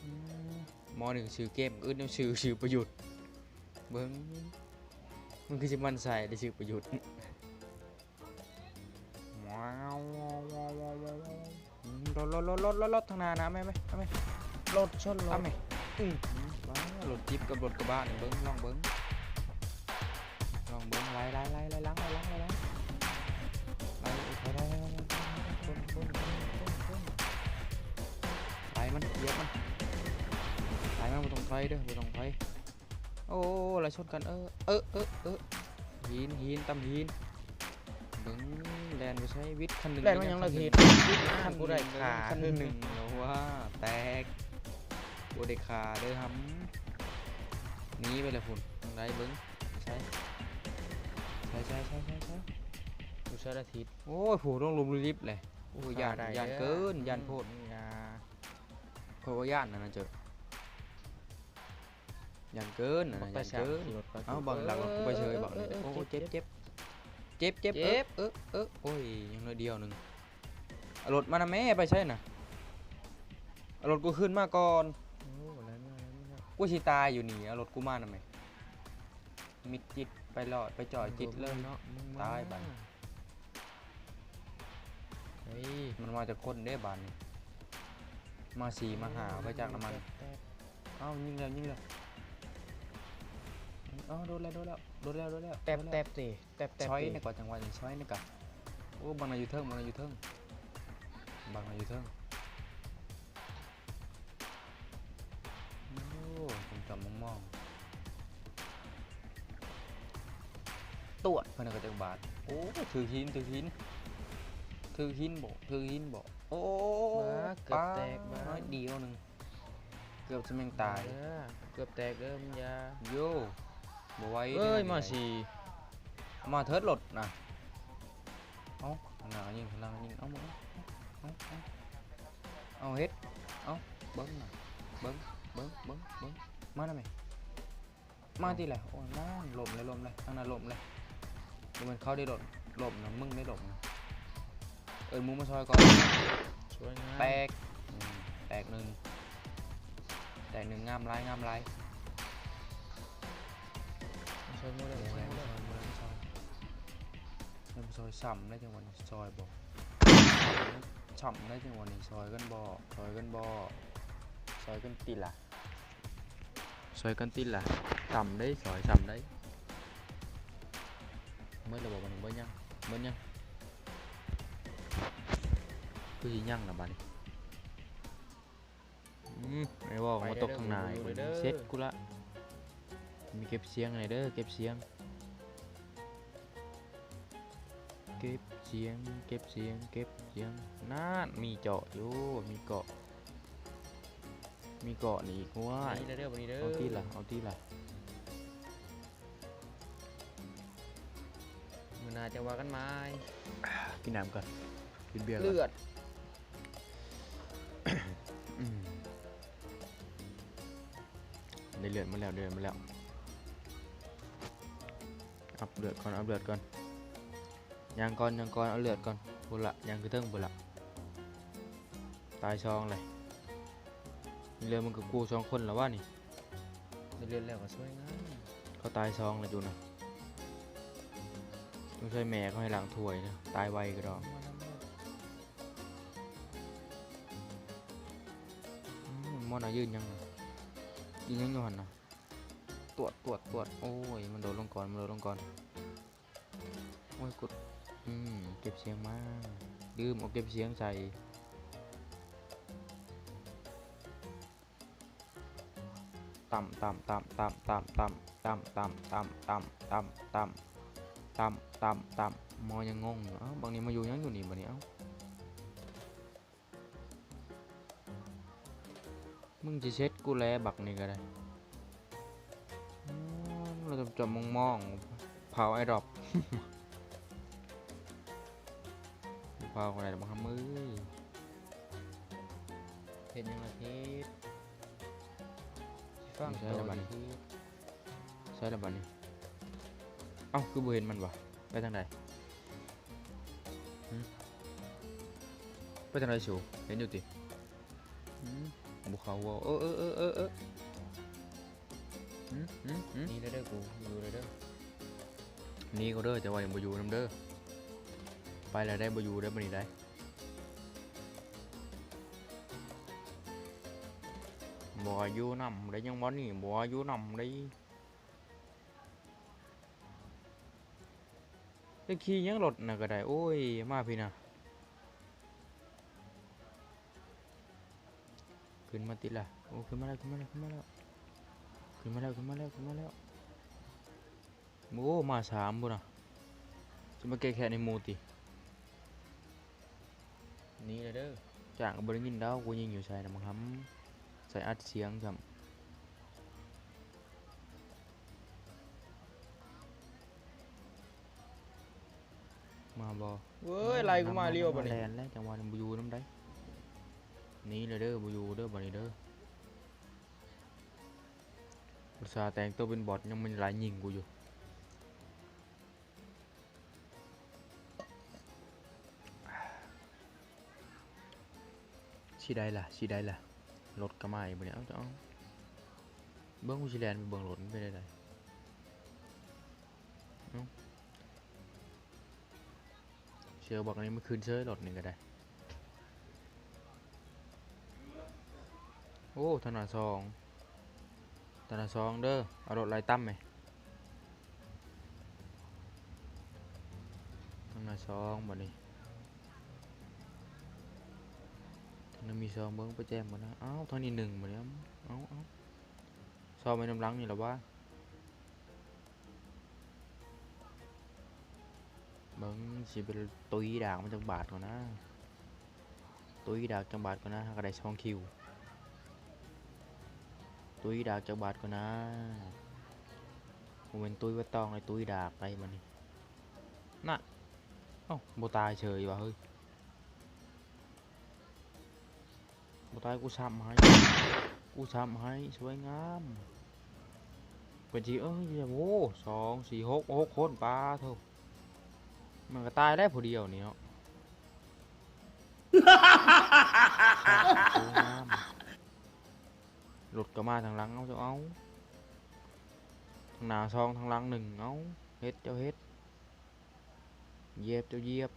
ອືມ ໝໍນີ້ກໍຊື່ເກມ ອຶດນຳຊື່ ຊື່ປະຍຸດ ເບິ່ງ ມັນຄືຊິໝັ້ນໃສ່ໄດ້ຊື່ປະຍຸດ. ອືມ ລົດ ລົດ ລົດ ລົດ ລົດ ລົດ ທາງໜ້ານະ ເອົາແມ່ ເອົາແມ່ ລົດຊົນລົດ ເອົາແມ່ ອືມ ວ້າ ລົດຈິບກັບລົດກະບະນີ້ ເບິ່ງ ລອງເບິ່ງ ລອງເບິ່ງ ໄລ່ ໄລ່ ໄລ່ ໄລ່ຫຼັງ ໄລ່ຫຼັງ ໄລ່ຫຼັງ ໄລ່ ໄລ່ ໄລ່ ໄລ່ ໄລ່ມັນ ຢຽບມັນ ໄລ່ມັນ ບໍ່ຕ້ອງຖອຍເດີ ບໍ່ຕ້ອງຖອຍ. ໂອ້ ໄລ່ຊົນກັນ ເອີ ເອີ ເອີ ເອີ ຫີນ ຫີນ ຕຳຫີນ ເບິ່ງ ແລ່ນໄປໃສ ວິດຄັນໜຶ່ງ ແລ່ນມາຫຍັງລະ ວິດຄັນໜຶ່ງ ວິດຄັນໜຶ່ງ ເອີ ຄັນໜຶ່ງ ໂອ້ ວ້າ ແຕກ ບໍ່ໄດ້ຂ້າເດີຫຳ ໜີໄປແລ້ວພຸ້ນ ທາງໃດເບິ່ງ ໃສ ໃສ ໃສ ຢູ່ໃສລະທິດ ໂອ້ຍ ຜູ້ລົງຫຼຸບລິບແຫຼະ ໂອ້ຍ ຢ້ານ ຢ້ານເກີນ ຢ້ານໂພດ ຂ້ອຍວ່າຢ້ານນະ ເຈີ ຢ້ານເກີນນະ ຢ້ານເກີນ ເອົ້າ ບັກຫຼັກລົດກູໄປເສີຍບັກນີ້ ໂອ້ ເຈັບ ເຈັບ ເຈັບ ເຈັບ ເອີ ເອີ ເອີ ໂອ້ຍ ຍັງໜ້ອຍດຽວໜຶ່ງ ເອົາລົດມານຳແມ້ ໄປໃສນະ ເອົາລົດກູຂຶ້ນມາກ່ອນ ໂອ້ ແລ່ນມາ ແລ່ນມາ ກູຊິຕາຍຢູ່ນີ້ ເອົາລົດກູມານຳແມ້ ມິດຈິດ ໄປລອດ ໄປຈ່ອຍຈິດເລີຍ ຕາຍບາດນີ້. ເຮີ້ຍ ມັນມາຈັກຄົນເດ້ບາດນີ້ ມາສີ່ມາຫ້າ ໄປຈັກນຳມັນ ເອົ້າ ຍິງແລ້ວ ຍິງແລ້ວ ເອົ້າ ໂດນແລ້ວ ໂດນແລ້ວ ໂດນແລ້ວ ໂດນແລ້ວ ແຕັບ ໂດນແລ້ວ ແຕັບຕິ ແຕັບ ແຕັບ ຊອຍ ຕິ ນີ້ກວ່າ ຈັງຫວະນີ້ ຊອຍ ນີ້ກວ່າ ໂອ້ ບັກນັ້ນຢູ່ເທິງ ບັກນັ້ນຢູ່ເທິງ ບັກນັ້ນຢູ່ເທິງ. ໂອ້ ຈ້ອມໆ ມອງໆ ຕວດເພິ່ນກໍຈັກບາດ ໂອ້ ຖືກຫີນ ຖືກຫີນ ຖືກຫີນບໍ ຖືກຫີນບໍ ໂອ້ ວ້າ ເກືອບແຕກ ປ້າ ນ້ອຍດຽວໜຶ່ງ ເກືອບຊິແມ່ນຕາຍ ເອີ ເກືອບແຕກເດີ ມຶງຢ່າ ໂຢ ບໍ່ໄຫວເດີ ເອີຍ ມາສີ່ ມາເທີດລົດນະ ເອົ້າ ທາງໜ້າຍິງ ທາງຫຼັງຍິງ ເອົາ ເອົາ ເອົາ ເອົາ ເຮັດ ເອົ້າ ເບິ່ງນະ ເບິ່ງ ເບິ່ງ ເບິ່ງ ເບິ່ງ ມານຳແມ່ ມາຕິແຫຼະ ໂອ້ຍ ນັ້ນ ລົ້ມແລ້ວ ລົ້ມແລ້ວ ທາງນັ້ນລົ້ມແລ້ວ ບໍ່ແມ່ນເຂົາໄດ້ລົ້ມ ລົ້ມນະ ມຶງໄດ້ລົ້ມນະ ເອີ້ນໝູ່ມາຊ່ອຍກ່ອນ ສວຍງາມ ແຕກ ອືມ ແຕກໜຶ່ງ ແຕກໜຶ່ງ ງາມຫຼາຍ ງາມຫຼາຍ ມາຊ່ອຍໝູ່ເດີ ມາຊ່ອຍໝູ່ເດີ ມາຊ່ອຍ ມາຊ່ອຍ ຊ້ຳໄດ້ຈັງຫວະນີ້ ຊ່ອຍບໍ່ ຊ້ຳໄດ້ຈັງຫວະນີ້ ຊ່ອຍກັນບໍ່ ຊ່ອຍກັນບໍ່ ຊ່ອຍກັນຕິລະ ຊ່ອຍກັນຕິລະ ຊ້ຳເດ້ ຊ່ອຍຊ້ຳໄດ້ ໝົດແລ້ວບໍ່ ບັດນີ້ ໝົດຍັງ ໝົດຍັງ ຄືຊິຍັງລະບັດນີ້ ອືມ ໄອ້ວໍ ໄປເດີ ມາຕົກຂ້າງໜ້າອີກ ເດີ ເສັດກູລະ ມີເກັບສຽງແດ່ເດີ ເກັບສຽງ ເກັບສຽງ ເກັບສຽງ ເກັບສຽງ ນັ້ນ ມີເຈາະຢູ່ ມີເກາະ ມີເກາະນີ້ອີກ ໂອ້ຍ ນີ້ເດີ ບັດນີ້ເດີ ເອົາຕິລະ ເອົາຕິລະ ມື້ໜ້າຈັ່ງວ່າກັນໃໝ່ ກິນນ້ຳກ່ອນ ກິນເບຍກ່ອນ ເລືອດ ອືມ ໄດ້ເລືອດມາແລ້ວ ໄດ້ເລືອດມາແລ້ວ ອັບເລືອດກ່ອນ ອັບເລືອດກ່ອນ ຍ່າງກ່ອນ ຍ່າງກ່ອນ ເອົາເລືອດກ່ອນ ພຸ້ນລະ ຍ່າງຂຶ້ນເທິງພຸ້ນລະ ຕາຍສອງເລີຍ ເຫຼືອມັນກໍກູສອງຄົນລະວະນີ້ ໄດ້ເລືອດແລ້ວກໍຊ່ວຍງານ ເຂົາຕາຍສອງລະຢູ່ນະ ຕ້ອງຊ່ວຍແມ່ເຂົາໃຫ້ລ້າງຖ້ວຍນະ ຕາຍໄວກະດອກ ອືມ ໝໍນະ ຢືນຫຍັງນະ ຢືນຫຍັງຢູ່ຫັ້ນນະ ຕວດ ຕວດ ຕວດ ໂອ້ຍ ມັນໂດດລົງກ່ອນ ມັນໂດດລົງກ່ອນ ໂອ້ຍ ກົດ ອືມ ເກັບສຽງມາ ລືມເອົາເກັບສຽງໃສ່ ຕຳ ຕຳ ຕຳ ຕຳ ຕຳ ຕຳ ໝໍຍັງງົງຢູ່ ເອົ້າ ບັກນີ້ມາຢູ່ຫຍັງຢູ່ນີ້ບັດນີ້ ເອົ້າ ມຶງຊິເຊັດກູແຫຼະ ບັກນີ້ກໍໄດ້ ອືມ ລາວຈ້ອມໆ ມອງໆ ເຜົາແອດຣອບ ໂ ເວົ້າກໍໄດ້ດອກບັກຫຳເອີຍ. ເຮັດຫຍັງລະທິດ? ຊິຟັງ ໃສລະບາດນີ້? ໂຕທິດ ໃສລະບາດນີ້? ເອົ້າ ຄືບໍ່ເຫັນມັນວະ? ໄປທາງໃດ? ຫຶ? ໄປທາງໃດສູ? ເຫັນຢູ່ຕິ? ຫຶ? ບໍ່ເຂົ້າຫົວ. ເອີ ເອີ ເອີ ເອີ ເອີ. ຫຶ ຫຶ ຫຶ ໜີແລ້ວເດີ ກູຢູ່ແລ້ວເດີ. ໜີກໍເດີ ແຕ່ວ່າຢ່າບໍ່ຢູ່ນຳເດີ. ໄປແລ້ວໄດ໋ ບໍ່ຢູ່ໄດ໋ ບັດນີ້ໄດ໋. ບໍ່ຢູ່ນຳໄດ໋ ຍັງວ່າໜີ ບໍ່ຢູ່ນຳໄດ໋. ໄປຂີ່ຫຍັງລົດນະກໍໄດ້. ໂອ້ຍ ມາພີ້ນະ. ຂຶ້ນມາຕິລະ. ໂອ້ ຂຶ້ນມາແລ້ວ ຂຶ້ນມາແລ້ວ ຂຶ້ນມາແລ້ວ ຂຶ້ນມາແລ້ວ ຂຶ້ນມາແລ້ວ ຂຶ້ນມາແລ້ວ. ໂອ້ ມາສາມພຸ້ນນະ. ຈະມາແກ້ແຄ້ນໃຫ້ໝູ່ຕິ? ໜີແລ້ວເດີ. ຈ້າງກໍບໍ່ໄດ້ຍິນດອກ ກູຍິງຢູ່ໃສນະ ບັກຫຳ. ໃສ່ອັດສຽງຊ້ຳ. ມາບໍ່? ເວີ້ຍ ໄລ່ກູມາລຽວບັດນີ້. ແລ່ນແລ້ວ ຈັງຫວະນີ້ບໍ່ຢູ່ນຳໃດ໋. ໜີແລ້ວເດີ ບໍ່ຢູ່ເດີບັດນີ້ເດີ. ອຸດສ່າແຕ່ງໂຕເປັນບອດ ຍັງມັນໄລ່ຍິງກູຢູ່. ຊິໄດ້ລະ ຊິໄດ້ລະ. ລົດກໍມາອີກບັດນີ້. ເອົາ ເອົາ ເບິ່ງ ກູຊິແລ່ນໄປເບິ່ງລົດມັນເປັນແນວໃດ. ເອົ້າ ເຊື່ອບັກນີ້ມັນຂຶ້ນເຊີຍ ລົດນີ້ກໍໄດ້. ໂອ້ ທາງໜ້າສອງ ທາງໜ້າສອງເດີ. ເອົາລົດໄລ່ຕຳແມ ທາງໜ້າສອງບັດນີ້. ທາງໜ້າມີສອງ ເບິ່ງໄປແຈມກ່ອນນະ. ເອົ້າ ທາງນີ້ໜຶ່ງບັດນີ້. ເອົາ ເອົາ ຊອກໄວ້ນຳຫຼັງນີ້ລະວະ. ເບິ່ງ ຊິໄປຕຸຍດາກມັນຈັກບາດກ່ອນນະ. ຕຸຍດາກຈັກບາດກ່ອນນະ. ຫາກະໄດ້ສອງຄິວ. ຕຸຍດາກຈັກບາດກ່ອນນະ. ບໍ່ແມ່ນຕຸຍວ່າຕ້ອງ ໄດ້ຕຸຍດາກໄດ້ບັດນີ້. ນະ ເອົ້າ ບໍ່ຕາຍເສີຍວ່າເຮີ້ຍ. ບໍ່ຕາຍ ກູຊ້ຳໃຫ້ ກູຊ້ຳໃຫ້. ສວຍງາມ. ເພິ່ນຊິ ເອີຍ ໂອ້ ສອງ ສີ່ ຫົກ ຫົກຄົນ ປາໂທ້. ມັນກໍຕາຍໄດ້ຜູ້ດຽວນີ້ເນາະ. ສວຍງາມ. ລົດກໍມາທາງຫຼັງ. ເອົາ ເອົາ ທາງໜ້າສອງ ທາງຫຼັງໜຶ່ງ. ເອົາ ເຮັດ ເຈົ້າເຮັດ. ຢຽບ ເຈົ້າຢຽບ.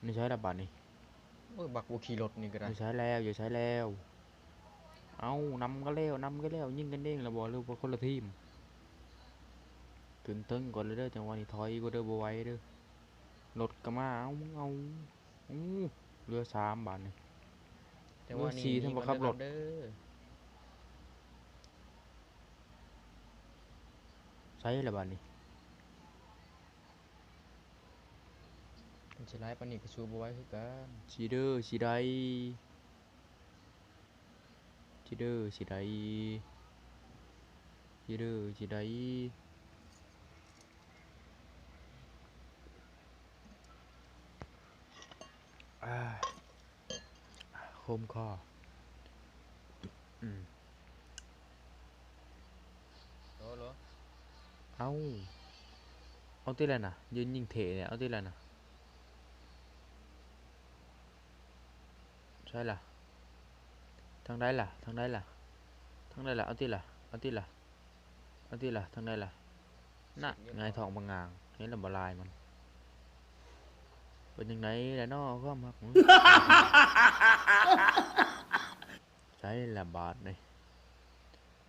ຢູ່ໃສລະບາດນີ້? ໂອ້ຍ ບັກບໍ່ຂີ່ລົດນີ້ກໍໄດ້. ຢູ່ໃສແລ້ວ ຢູ່ໃສແລ້ວ? ເອົ້າ ນຳກັນແລ້ວ ນຳກັນແລ້ວ. ຍິງກັນເອງລະບໍ່ ຫຼືວ່າຄົນລະທີມ? ຂຶ້ນເທິງກ່ອນເລີຍເດີ ຈັງຫວະນີ້ຖອຍກ່ອນເດີ ບໍ່ໄຫວເດີ. ລົດກໍມາ. ເອົາ ເອົາ ໂອ້ ເຫຼືອສາມບາດນີ້. ແຕ່ວ່ານີ້ ເຫຼືອສີ່ ທຳບໍ່ຂັບລົດເດີ. ໃສລະບາດນີ້? ມັນຊິຫຼາຍປານນີ້ກໍສູ້ບໍ່ໄຫວຄືກັນ. ຊິເດີ ຊິໄດ້ ຊິເດີ ຊິໄດ້ ຊິເດີ ຊິໄດ້. ອາ ຄົມຄໍ. ອືມ. ໂລ ໂລ. ເອົາ ເອົາຕິລະນະ ຢືນຍິງເທ່ແທ້ ເອົາຕິລະນະ. ໃສລະ? ທາງໃດລະ? ທາງໃດລະ? ທາງໃດລະ? ເອົາຕິລະ? ເອົາຕິລະ? ເອົາຕິລະ? ທາງໃດລະ? ນະ ຫງາຍທ້ອງບັກງາງ ເຫັນລະບໍ່ລາຍມັນ. ເປັນຈັ່ງໃດລະເນາະ ຄວາມຮັກ? ໃສລະບາດນີ້?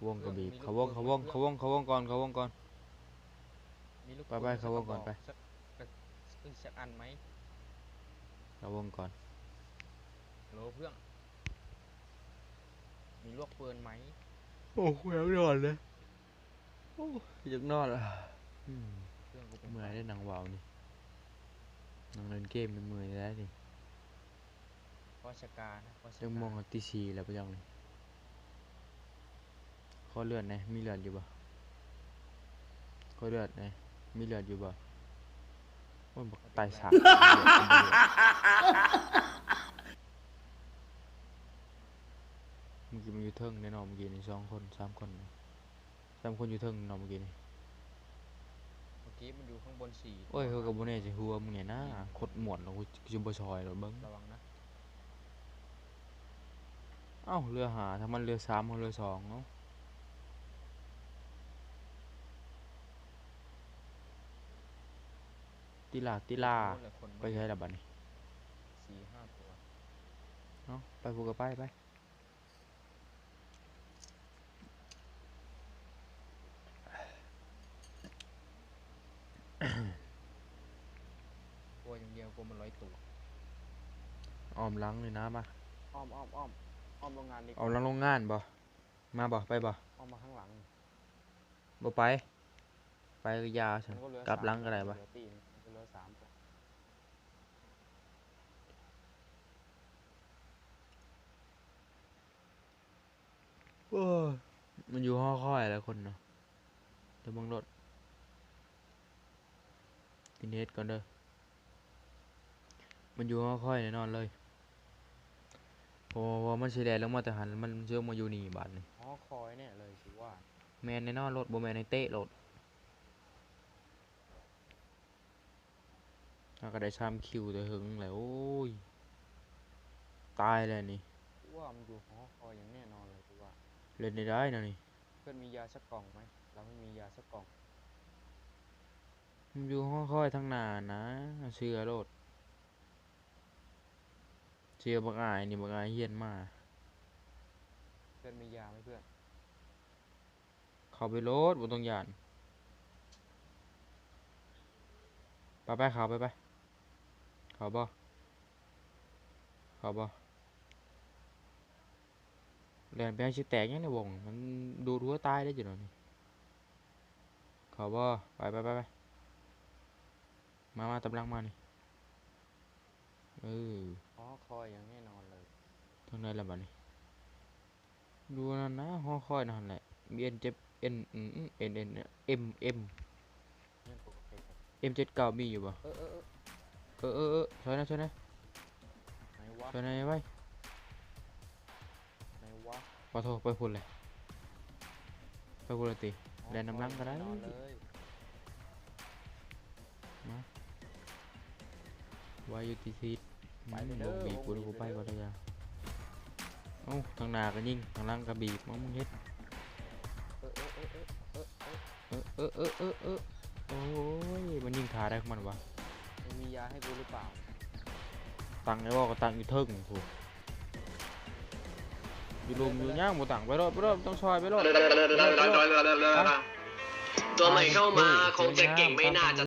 ວົງກໍບີບ ເຂົ້າວົງ ເຂົ້າວົງ ເຂົ້າວົງ ເຂົ້າວົງກ່ອນ ເຂົ້າວົງກ່ອນ. ໄປໆ ເຂົ້າວົງກ່ອນໄປ. ສັກ ສັກອັນໄໝ? ເຂົ້າວົງກ່ອນ. ໂຫຼ ເພື່ອນ ມີລວກເປີນໄໝ? ໂອ້ ຢາກນອນເລີຍ. ໂອ້ ຢາກນອນລະ. ອືມ ເມື່ອຍເດ້ ນັ່ງເວົ້ານີ້ ນັ່ງຫຼິ້ນເກມນີ້ເມື່ອຍແລ້ວນີ້. ພໍສະການະ ພໍສະການ. ຈັກໂມງ? ຕີສີ່ແລ້ວບໍ່ຈັກນີ້. ຂໍເລືອດແດ່ ມີເລືອດຢູ່ບໍ່? ຂໍເລືອດແດ່ ມີເລືອດຢູ່ບໍ່? ໂອ້ຍ ບັກຕາຍສາກ ເມື່ອກີ້ມັນຢູ່ເທິງແນ່ນອນ ເມື່ອກີ້ນີ້ສອງຄົນ ສາມຄົນ ສາມຄົນຢູ່ເທິງເນາະ ເມື່ອກີ້ນີ້. ເມື່ອກີ້ມັນຢູ່ຂ້າງບົນສີ່ ໂອ້ຍ ເຂົາກໍບໍ່ແນ່ໃຈຫົວມຶງແນ່ນາ ໂຄດມ່ວນ ແລ້ວກູຊິບໍ່ຊ່ອຍດອກ ເບິ່ງ ລະວັງນະ. ເອົ້າ ເຫຼືອຫ້າ ຖ້າມັນເຫຼືອສາມ ເຮົາເຫຼືອສອງເນາະ. ຕິລາ ຕິລາ ໄປໃສລະບັດນີ້? ສີ່ຫ້າຕົວ ເອົ້າ ໄປພຸ້ນກໍໄປ ໄປ. ກົວຢ່າງດຽວ ກົວມັນຮ້ອຍຕົວ. ອ້ອມຫຼັງນີ້ນະ ມາ ອ້ອມ ອ້ອມ ອ້ອມ ອ້ອມໂຮງງານນີ້ ອ້ອມຫຼັງໂຮງງານບໍ່? ມາບໍ່? ໄປບໍ່? ອ້ອມມາຂ້າງຫຼັງ. ບໍ່ໄປ ໄປກໍຢ່າຊັ້ນ ກັບຫຼັງກໍໄດ້ວະ. ໂອ້ຍ ມັນຢູ່ຫໍຄອຍແຫຼະຄົນນະ. ດຽວເບິ່ງໂລດ ຕິດເນັດກ່ອນເດີ. ມັນຢູ່ຫໍຄອຍແນ່ນອນເລີຍ ເພາະວ່າມັນຊິແລ່ນລົງມາແຕ່ຫັ້ນ ມັນຊິລົງມາຢູ່ນີ້ບາດນີ້. ຫໍຄອຍແນ່ເລີຍຊິວ່າ. ແມ່ນແນ່ນອນໂລດ ບໍ່ແມ່ນໃຫ້ເຕະໂລດ. ເຮົາກໍໄດ້ສາມຄິວແຕ່ເຫິງແລ້ວ ໂອ້ຍ ຕາຍແລ້ວນີ້. ວ່າມັນຢູ່ຫໍຄອຍຢ່າງແນ່ນອນເລີຍຄືວ່າ. ເຫຼັ້ນໄດ້ໄດ໋ແນວນີ້. ເພື່ອນມີຢາສັກກ່ອງໄໝ? ເຮົາໄມ່ມີຢາສັກກ່ອງ. ມັນຢູ່ຫໍຄອຍທາງໜ້ານະ ເຊື່ອໂລດ. ເຊື່ອບັກອາຍນີ້ ບັກອາຍຮຽນມາ. ເພື່ອນມີຢາໄໝເພື່ອນ? ເຂົ້າໄປໂລດ ບໍ່ຕ້ອງຢ້ານ. ໄປໆ ເຂົ້າໄປໆ. ເຂົ້າບໍ່? ເຂົ້າບໍ່? ແລ່ນໄປຫາຊິແຕກຫຍັງໃນວົງ ມັນດູດຫົວຕາຍໄດ້ຢູ່ດອກນີ້. ເຂົ້າບໍ່? ໄປໆໆໆ. ມາໆ ຕາມຫຼັງມານີ້. ເອີ ຫໍຄອຍຢ່າງແນ່ນອນເລີຍ. ທາງໃດລະບາດນີ້? ຢູ່ນັ້ນນະ ຫໍຄອຍນັ້ນແຫຼະ. ມີເອັມເຈັດ ເອັມ ເອັມ ເອັມ ເອັມ ເອັມ ເອັມເຈັດເກົ້າມີຢູ່ບໍ່? ເອີ ເອີ ເອີ ເອີ ຊ່ອຍແດ່ ຊ່ອຍແດ່ ໃນວະ ຊ່ອຍແດ່ໄວ. ໃນວະ? ຂໍໂທດ ໄປພຸ້ນແຫຼະ ໄປພຸ້ນລະຕິ. ອໍ ແລ່ນນຳຫຼັງກໍໄດ້ ແນ່ນອນເລີຍ. ມາ ໄວຢູ່ຕິດໆ. ໄປເດີ ອືມ ວົງບີບ ວົງບີບ ກູໄປກ່ອນເດີ. ເອົ້າ ທາງໜ້າກໍຍິງ ທາງຫຼັງກໍບີບ. ເອົ້າ ມຶງເຮັດ ເອີ ເອີ ເອີ ເອີ ໂອ້ຍ ມັນຍິງທ່າໃດຂອງມັນວະ? ມັນມີຢາໃຫ້ກູຫຼືເປົ່າ? ຕັ້ງໄດ້ບໍ່? ກໍຕັ້ງຢູ່ເທິງພຸ້ນ ຢູ່ລຸ່ມຢູ່ຫຍັງບໍ່ຕັ້ງ. ໄປໂລດ ໄປໂລດ ຕ້ອງຊ່ອຍ ໄປໂລດ. ຕົວໃໝ່ເຂົ້າມາ ໂອ້ຍ ຄົງຈະເກັ່ງ ໄມ່ໜ້າຈະ